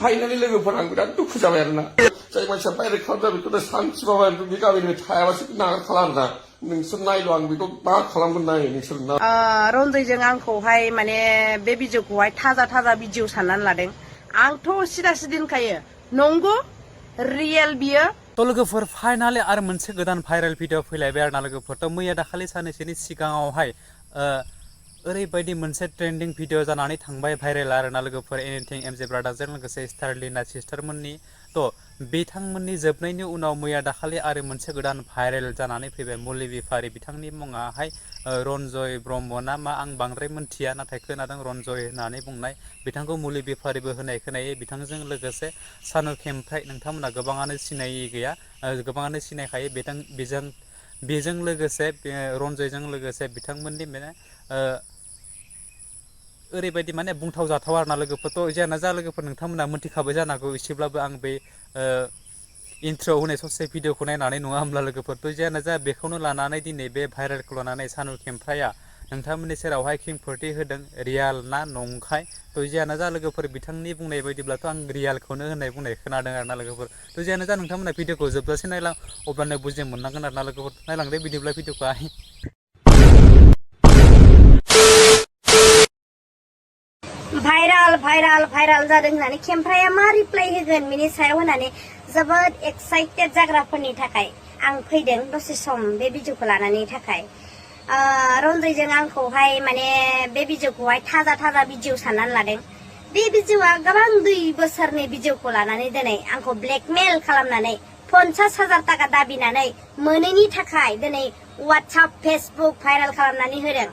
finally लोगोफोर आं बिराद दुखु जाबाय आरोना जाय मानसिया बायरे खालामदों बेखौनो सानसे माबा बे गामिनिफ्राय थायाबासो नागार खालामना नोंसोर नायल' आं बेखौ मा खालामगोन नाय नोंसोर ना रन्जयजों आंखौहाय माने बे भिडिअखौहाय थाजा भिडिअ साननानै लादों आंथ' सिदा सिदि होनखायो नंगौ रियेल बियो तो लोगोफोर फाइनालि आरो मोनसे गोदान भाइरेल भिडिअ फैलायबाय आरोना लोगोफोर तो मैया दाखालि साननैसोनि सिगाङावहाय ओरैबायदि मोनसे ट्रेन्डिं भिडिअ जानानै थांबाय भाइरेल आरोना लोगोफोर एनिथिं एमजे ब्रादारजों लोगोसे स्टारलिना सिस्टारमोननि तो बिथांमोननि जोबनायनि उनाव मैया दाखालि आरो मोनसे गोदान भाइरेल जानानै फैबाय मुलि बिफारि बिथांनि मुङाहाय रन्जय ब्रह्म ना मा आं बांद्राय मोनथिया नाथाय खोनादों रन्जय होननानै बुंनाय बिथांखौ मुलि बिफारिबो होनाय खोनायो बिथांजों लोगोसे सानु खेमफ्राय नोंथांमोना गोबाङानो सिनायै गैया गोबाङानो सिनायखायो बेजों लोगोसे रन्जयजों लोगोसे बिथांमोननि माने ओरैबायदि माने बुंथाव जाथाव आरोना लोगोफोरथ' जियानो जा लोगोफोर नोंथांमोना मोनथिखाबाय जानांगौ एसेब्लाबो आं बे इन्ट्र' होनाय ससे भिडिअखौ नायनानै नङा होमब्ला लोगोफोर जियानो जा बेखौनो लानानै दिनै बे भाइरेलखौ लानानै सानु खेमफ्राया नोंथांमोननि सेरावहाय खेंफोरथि होदों रियाल ना नंखाय तो जियानो जा लोगोफोर बिथांनि बुंनाय बायदिब्लाथ' आं रियालखौनो होननाय बुंनाय खोनादों आरोना लोगोफोर तो जियानो जा नोंथांमोना भिडिअखौ जोबजासे नायलां अब्लानो बुजि मोननांगोन आरोना लोगोफोर नायलांदो बिदिब्ला भिडिअखौहाय भाइराल जादों होननानै खेमफ्राया मा रिप्लाय होगोन बिनि सायाव होननानै जोबोद एक्साइटेड जाग्राफोरनि थाखाय आं फैदों दसे सम बे भिडिअखौ लानानै थाखाय रन्जयजों आंखौहाय माने बे भिडिअखौहाय थाजा भिडिअ साननानै लादों बे भिडिअआ गोबां 2 बोसोरनि भिडिअखौ लानानै दिनै आंखौ ब्लेकमेल खालामनानै 50,000 थाखा दाबिनानै मोनैनि थाखाय दिनै WhatsApp Facebook भाइरेल खालामनानै होदों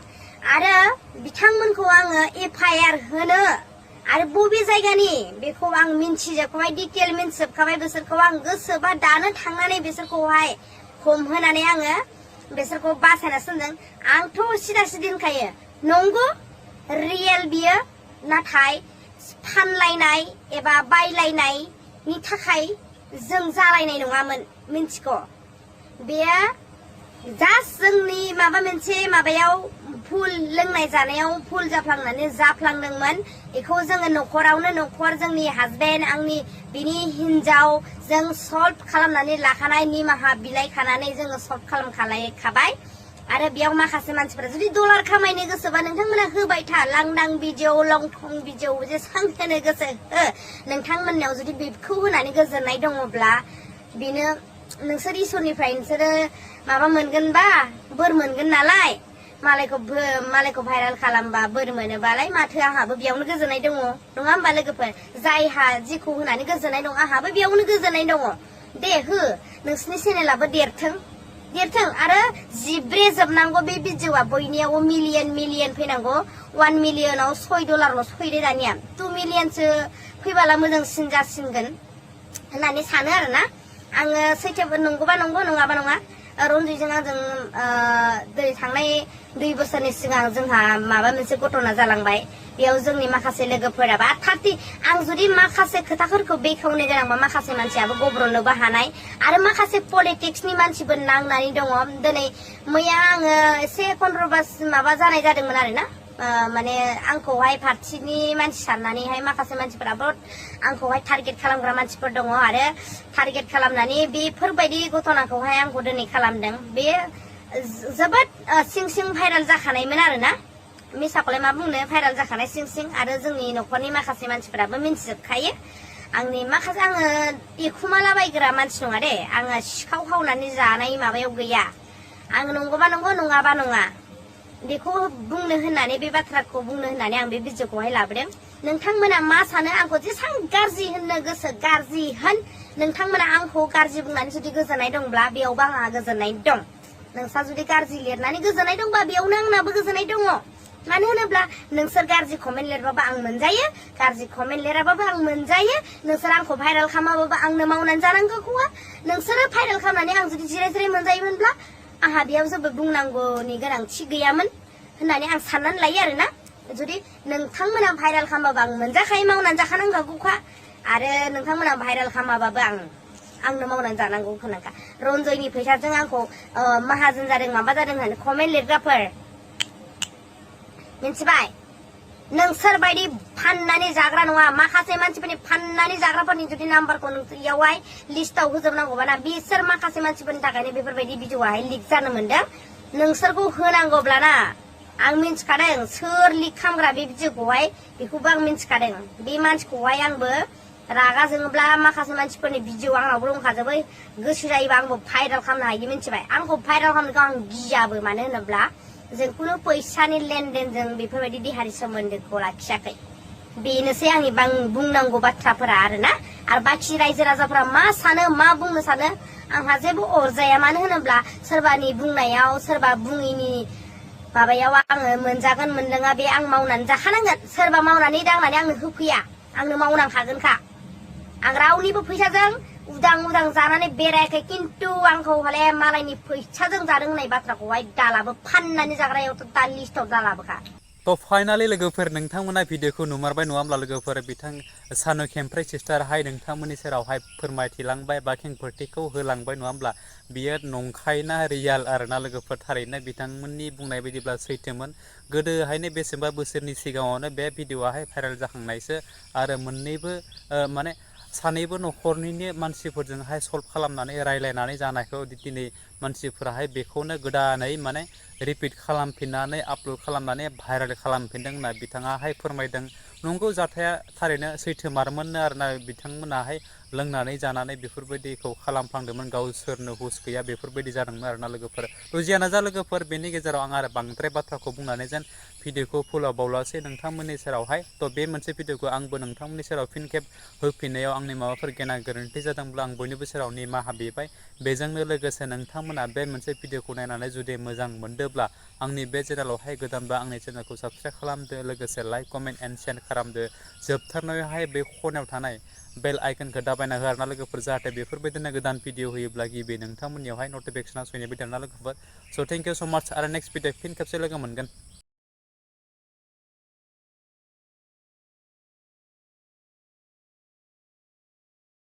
आरो बिथांमोनखौ आङो FIR होनो आरो बबे जायगानि बेखौ आं मिन्थिजोबखाबाय डिटेल मिन्थिजोबखाबाय बिसोरखौ आं गोसोबा दानो थांनानै बिसोरखौहाय हमहोनानै आङो बिसोरखौ बासायना दोनदों आंथ' सिदा सिदि होनखायो नंगौ रियेल बियो नाथाय फानलायनाय एबा बायलायनायनि थाखाय जों जालायनाय नङामोन मिन्थिगौ बेयो जास्ट जोंनि माबा मोनसे माबायाव फुल लोंनाय जानायाव फुल जाफ्लांदोंमोन बेखौ जोङो न'खर जोंनि हाजबेन्ड आंनि बिनि हिनजाव जों सल्भ खालामनानै लाखानाय निमाहा बिलाइ खानानै जोङो सल्भ खालामखाबाय आरो बेयाव माखासे मानसिफोरा जुदि डलार खामायनो गोसोबा नोंथांमोना होबाय था लांदां भिडिअ लंथं भिडिअ जेसां होनो गोसो नोंथांमोननाव जुदि बेखौ होनानै गोजोननाय दङब्ला बेनो नोंसोर इसोरनिफ्राय नोंसोरो माबा मोनगोनबा बोर मोनगोन नालाय मालायखौ भाइरेल खालामबा बोर मोनोबालाय माथो आंहाबो बेयावनो गोजोननाय दङ नङा होमबा लोगोफोर जायहा जेखौ होनानै गोजोननाय दं आंहाबो बेयावनो गोजोननाय दङ दे हो नोंसोरनि चेनेलाबो देरथों आरो जिब्रे जोबनांगौ बे भिडिअआ बयनियावबो मिलियन फैनांगौ 1 मिलियनाव $6 फैदो दानिया 2 मिलियनसो फैबाला मोजांसिन जासिनगोन होननानै सानो आरोना आङो सैथोबो नंगौबा नंगौ नङाबा नङा रन्जयजों आंजों थांनाय 2 बोसोरनि सिगां जोंहा माबा मोनसे घटना जालांबाय बेयाव जोंनि माखासे लोगोफोराबा आं जुदि माखासे खोथाफोरखौ बेखेवनो गोनांबा माखासे मानसियाबो गब्र'नोबो हानाय आरो माखासे पलिटिक्सनि मानसिबो नांनानै दङ दिनै मैया आङो एसे कन्ट्रभार्सि माबा जानाय जादोंमोन आरोना माने आंखौहाय पार्टिनि मानसि साननानैहाय माखासे मानसिफोराबो आंखौहाय टारगेट खालामग्रा मानसिफोर दङ आरो टारगेट खालामनानै बेफोरबायदि घटनाखौहाय आंखौ दिनै खालामदों बे जोबोद सिं भाइरेल जाखानायमोन आरोना मिसाखौलाय मा बुंनो भाइरेल जाखानाय सिं आरो जोंनि न'खरनि माखासे मानसिफोराबो मिन्थिजोबखायो आंनि माखासे आङो एखुमालाबायग्रा मानसि नङा दे आङो सिखाव खावनानै जानाय माबायाव गैया आं नंगौबा नंगौ नङाबा नङा बेखौ बुंनो होननानै बे बाथ्राखौ बुंनो होननानै आं बे भिडिअखौहाय लाबोदों नोंथांमोना मा सानो आंखौ जेसां गाज्रि होननो गोसो गाज्रि होन नोंथांमोना आंखौ गाज्रि बुंनानै जुदि गोजोननाय दंब्ला बेयावबो आंहा गोजोननाय दं नोंसा जुदि गाज्रि लिरनानै गोजोननाय दंबा बेयावनो आंनाबो गोजोननाय दङ मानो होनोब्ला नोंसोर गाज्रि कमेन्ट लिरबाबो आं मोनजायो गाज्रि कमेन्ट लिराबाबो आं मोनजायो नोंसोर आंखौ भाइरेल खालामाबाबो आंनो मावनानै जानांगौखौहा नोंसोरो भाइरेल खालामनानै आं जुदि जिराय मोनजायोमोनब्ला आंहा बेयाव जेबो बुंनांगौनि गोनांथि गैयामोन होननानै आं साननानै लायो आरोना जुदि नोंथांमोना भाइरेल खालामबाबो आं मोनजाखायो मावनानै जाखानांगौखा आरो नोंथांमोना भाइरेल खालामाबाबो आंनो मावनानै जानांगौ खोनाखा रन्जयनि फैसाजों आंखौ माहाजोन जादों माबा जादों होननानै कमेन्ट लिरग्राफोर मिन्थिबाय नोंसोर बायदि फाननानै जाग्रा नङा माखासे मानसिफोरनि फाननानै जाग्राफोरनि जुदि नाम्बारखौ इयावहाय लिस्टाव होजोबनांगौबाना बिसोर माखासे मानसिफोरनि थाखायनो बेफोरबायदि भिडिअआहाय लिक जानो मोनदों नोंसोरखौ होनांगौब्लाना आं मिन्थिखादों सोर लिक खालामग्रा बे भिडिअखौहाय बेखौबो आं मिन्थिखादों बे मानसिखौहाय आंबो रागा जोङोब्ला माखासे मानसिफोरनि भिडिअ आंनावबो दंखाजोबो गोसो जायोबा आंबो भाइरेल खालामनो हायो मिन्थिबाय आंखौ भाइरेल खालामनायखौ आं गियाबो मानो होनोब्ला जों खुनु फैसानि लेनदेनजों बेफोरबायदि देहानि सोमोन्दोखौ लाखियाखै बेनोसै आंनि बुंनांगौ बाथ्राफोरा आरोना आरो बाखि रायजो राजाफोरा मा सानो मा बुंनो सानो आंहा जेबो अरजाया मानो होनोब्ला सोरबानि बुंनायाव सोरबा बुङैनि माबायाव आङो मोनजागोन मोनलोङा बे आं मावनानै जाखानांगोन सोरबा मावनानै दांनानै आंनो होफैया आंनो मावनांखागोनखा आं रावनिबो फैसाजों उदां उदां जानानै बेरायाखै खिन्थु आंखौ हले मालायनि फैसाजों जादों होननाय बाथ्राखौहाय दालाबो फाननानै जाग्रायावथ' दा लिस्टआव दालाबोखा तो फाइनाली लोगोफोर नोंथांमोना भिडिअखौ नुमारबाय नङा होमब्ला लोगोफोर बिथां सानु केम्प्राइ सिस्टारहाय नोंथांमोननि सेरावहाय फोरमायथिलांबाय बा खेंफोरथिखौ होलांबाय नङा होमब्ला बियो नंखायना रियेल आरोना लोगोफोर थारैनो बिथांमोननि बुंनाय बायदिब्ला सैथोमोन गोदोहायनो बेसेबा बोसोरनि सिगाङावनो बे भिडिअआहाय भाइरेल जाखांनायसो आरो मोननैबो माने सानैबो न'खरनिनो मानसिफोरजोंहाय सल्भ खालामनानै रायलायनानै जानायखौ दिनै मानसिफोराहाय बेखौनो गोदानै माने रिपिट खालामफिननानै आपल'ड खालामनानै भाइरेल खालामफिनदों होनना बिथाङाहाय फोरमायदों नंगौ जाथाया थारैनो सैथोमारमोननो आरोना बिथांमोनाहाय लोंनानै जानानै बेफोरबायदिखौ खालामफ्लांदोंमोन गावसोरनो हुस गैया बेफोरबायदि जादोंमोन आरोना लोगोफोर जियानो जा लोगोफोर बेनि गेजेराव आं आरो बांद्राय बाथ्राखौ बुंनानै जेन भिडिअखौ फोलावबावलासै नोंथांमोननि सेरावहाय थ' बे मोनसे भिडिअखौ आंबो नोंथांमोननि सेराव फिन खेब होफिननायाव आंनि माबाफोर गेना गोरोन्थि जादोंब्ला आं बयनिबो सेराव निमाहा बिबाय बेजोंनो लोगोसे नोंथांमोना बे मोनसे भिडिअखौ नायनानै जुदि मोजां मोनदोंब्ला आंनि बे चेनेलावहाय गोदानबा आंनि चेनेलखौ साबस्क्राइब खालामदो लोगोसे लाइक कमेन्ट एन्ड शेयार खालामदो जोबथारनायावहाय बे खनायाव थानाय बेल आइकनखौ दाबायना हो आरोना लोगोफोर जाहाथे बेफोरबायदिनो गोदान भिडिअ होयोब्ला गिबि नोंथांमोननियावहाय नटिफिकेसना सहैनाय बायदि आरोना लोगोफोर स' थेंक इउ स' माच आरो नेक्स्ट भिडिअ फिन खेबसे लोगो मोनगोन